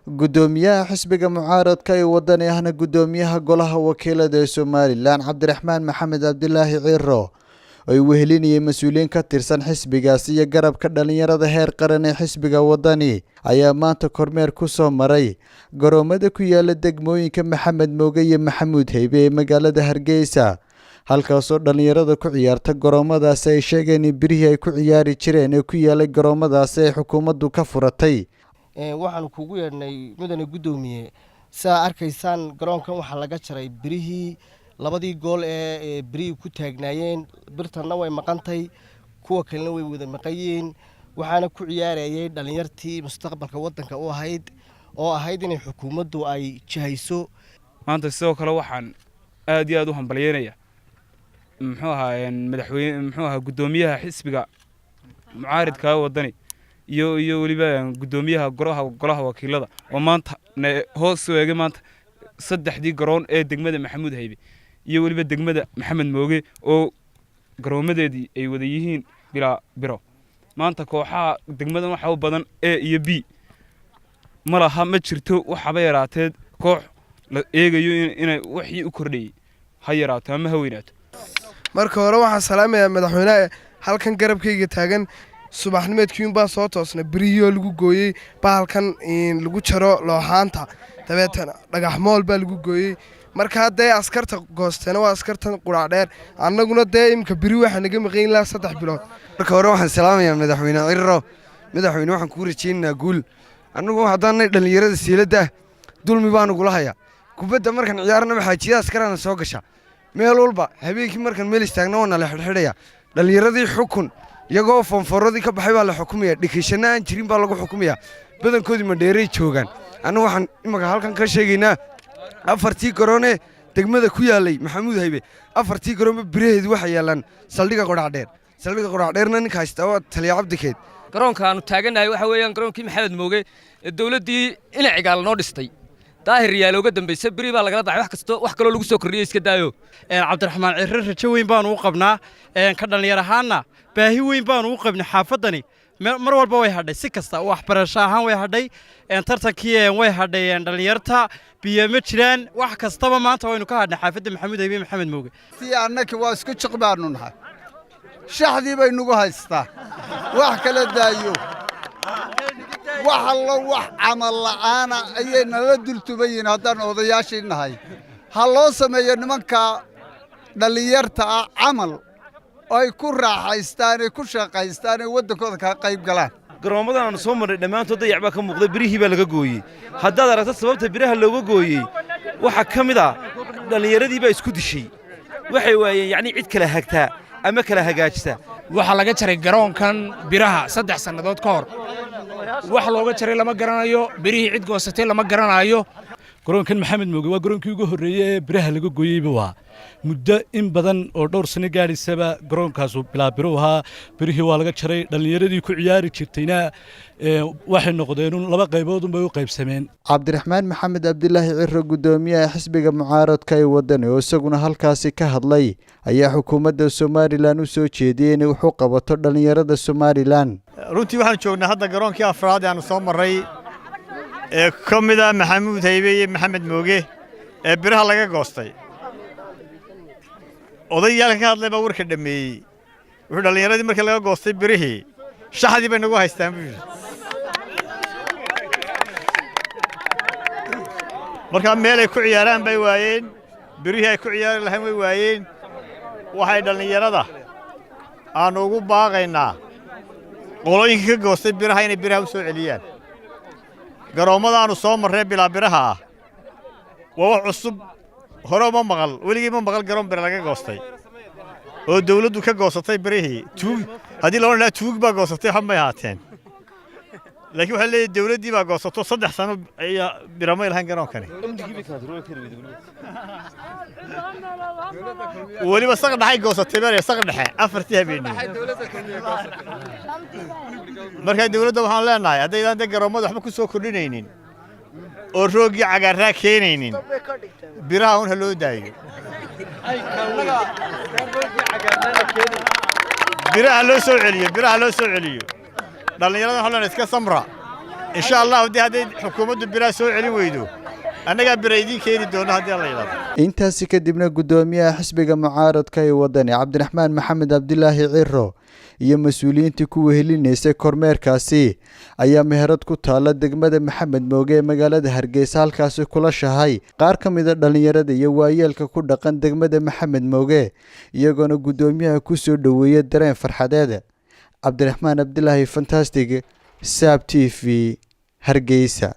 Gudoomiyaha xisbiga mucaaradka ee Wadani, ahna gudoomiyaha golaha wakiilada ee Somaliland, Cabdiraxmaan Maxamed Cabdilaahi Ciro, ay wehelinayeen mas-uuliyiin ka tirsan xisbigaasi iyo garabka dhalinyarada heer qaran ee xisbiga Wadani, ayaa maanta kormeer ku soo maray garoomada ku yaala degmooyinka Maxamed Mooge iyo Maxamuud Heybe ee magaalada Hargeysa, halkaasoo dhalinyarada ku ciyaarta garoomadaasi ay sheegeen in birihii ay ku ciyaari jireen ee ku yaalay garoomadaasi ay xukuumaddu ka furatay. Waxaanu kugu yeedhnay, mudane guddoomiye, sidaa arkaysaan garoonkan waxaa laga jaray birihii, labadii gool ee birihii ku taagnaayeen. Birtanna way maqantay, kuwa kalena way wada maqanyihiin. Waxaana ku ciyaarayay dhalinyartii mustaqbalka waddanka u ahayd, oo ahayd inay xukuumaddu ay jihayso. Maanta sidoo kale waxaan aad iyo aad u hambalyeynaya, muxuu ahaa, madaxweyne, muxuu ahaa, guddoomiyaha xisbiga mucaaridka Wadani iyo weliba guddoomiyaha golaha wakiilada, oo maanta hoos soo eegay maanta saddexdii garoon ee degmada Maxamuud Haybe iyo weliba degmada Maxamed Mooge, oo garoomadeedii ay wada yihiin bilaa biro. Maanta kooxaha degmadan waxa u badan A iyo B. Ma laha, ma jirto waxaba yaraateed koox la eegayo inay wixii u kordhayey, ha yaraato ama ha weynaato. Marka hore waxaan salaamayaa madaxweynaha halkan garabkayga taagan. Subaxnimeedkiin baan soo toosnay birihii lagu gooyey bahalkan lagu jaro looxaanta, dabeetana dhagax mool baa lagu gooyey. Markaa dee askarta goosteena waa askartan qurac dheer, annaguna dee imika biri waxaa naga maqan ilaa 3 bilood. Marka hore waxaan salaamayaa madaxweyne Cirro. Madaxweyne, waxaan kuu rajaynaynaa guul. Annagu haddaanay dhallinyarada siiladda dulmi baa nagula hayaa. Kubadda markaan ciyaarnaba xaajiyada askaraana soo gasha meel walba. Habeenkii markaan meel istaagna waa nala xidhxidhaya. Dhallinyaradii xukun iyagoo foonfooradii ka baxay baa la xukumaya, dhikishana aan jirin baa lagu xukumaya. Badankoodii Madheeray joogaan. Annagu waxaan imaka halkan ka sheegaynaa afartii garoone degmada ku yaallay Maxamuud Haybe, afartii garoonba biraheedu waxay yaallaan saldhigga Qodhacdheer. Saldhigga Qodhacdheerna ninka haystaa waa taliya Cabdikeed. Garoonka aanu taagannahay waxa weeyaan garoonkii Maxamed Mooge ee dowladdii inacigaal noo dhistay. Daahir Riyaale uga dambaysa beri baa lagala baxay. Wax kasto, wax kaloo lagu soo kordhiyey iska daayo. Cabdiraxmaan Cirre rajo weyn baanu u qabnaa. Ka dhallinyar ahaanna baahi weyn baanu u qabnay. Xaafaddani mar walba way hadhay, si kasta waxbarasho ahaan way hadhay, tartankii way hadhay, dhallinyarta biyo ma jiraan, wax kastaba maanta waynu ka hadhnay xaafadda Maxamuud Haybe, Maxamed Mooge. Si annaki waa isku jiq baanu nahay, shaxdii bay nagu haystaa, wax kala daayo, wax allo wax camal la'aana ayay nala dultuban yihiin. Haddaan odayaashii nahay, ha loo sameeyo nimanka dhallinyarta ah camal oo ay ku raaxaystaan, ay ku shaqaystaan, ay waddankooda kaga qayb galaan. Garoommadan aanu soo marnay dhammaantood dayac baa ka muuqda, birihii baa laga gooyey. Haddaad aragto sababta biraha looga gooyey, waxaa ka mid ah dhallinyaradii baa isku dishay. Waxay waayeen yacnii cid kala hagtaa ama kala hagaajisa. Waxaa laga jaray garoonkan biraha 3 sannadood ka hor. Wax looga jaray lama garanayo, birihii cid goosatay lama garanayo. Garoonkan Maxamed Mooge waa garoonkii ugu horreeyey ee biraha laga gooyeyba. Waa muddo in badan oo dhowr sano gaadhaysaba garoonkaasu bilaa biro ahaa. Birihii waa laga jaray. Dhallinyaradii ku ciyaari jirtayna waxay noqdeen laba qaybood unbay u qaybsameen. Cabdiraxmaan Maxamed Cabdilaahi Ciro, guddoomiyaha xisbiga mucaaradka ee Wadani, oo isaguna halkaasi ka hadlay, ayaa xukuumadda Somaliland u soo jeediyey inay wax u qabato dhallinyarada Somaliland. Runtii waxaan joognaa hadda garoonkii afraad ee aanu soo marray ee ka mid ah Maxamuud Haybe iyo Maxamed Mooge ee biraha laga goostay. Odaygii ka hadlay baa warka dhammeeyey. Wuxuu dhallinyaradii markii laga goostay birihii, shaxdii bay nagu haystaan, buu yidhi. Markaa meel ay ku ciyaaraan bay waayeen, birihii ay ku ciyaari lahayn way waayeen. Waxay dhallinyarada aannu ugu baaqaynaa qolooyinkii ka goostay biraha inay biraha u soo celiyaan. Garoommada aannu soo marree bilaa biraha ah waa wax cusub, hore uma maqal, weligii ma maqal garoon bira laga goostay oo dawladdu ka goosatay birihii. Tuug haddii la odhan lahaa tuug baa goosatay, waxba may ahaateen, laakiin waxaa leeyahay dawladdii baa goosato. 3 sano ayaa bira may lahayn garoonkani. Weliba saq dhexay goosatay baa saq dhexe afartii habeenimo. Markaa dawladda waxaan leenahay, haddaydaan dee garoommada waxba ku soo kordhinaynin oo rooggii cagaarraa keenaynin, biraha un ha loo daayo, biraha loo soo celiyo, biraha loo soo celiyo. Dhallinyarada waxaan leenahay iska samra. Insha Allahu dee hadday xukuumaddu biraha soo celin weydo, annagaa bira idiin keeni doona haddii Alla yidhahdo. Intaasi kadibna guddoomiyaha xisbiga mucaaradka ee Wadani Cabdiraxmaan Maxamed Cabdilaahi Ciro iyo mas-uuliyiintii ku wehelinaysay kormeerkaasi ayaa meherad ku taala degmada Maxamed Mooge ee magaalada Hargeysa halkaasi kula shahay qaar ka mida dhallinyarada iyo waayeelka ku dhaqan degmada Maxamed Mooge, iyagoona guddoomiyaha ku soo dhoweeyay dareen farxadeed. Cabdiraxmaan Cabdilaahi Fantastic, Saab TV, Hargeysa.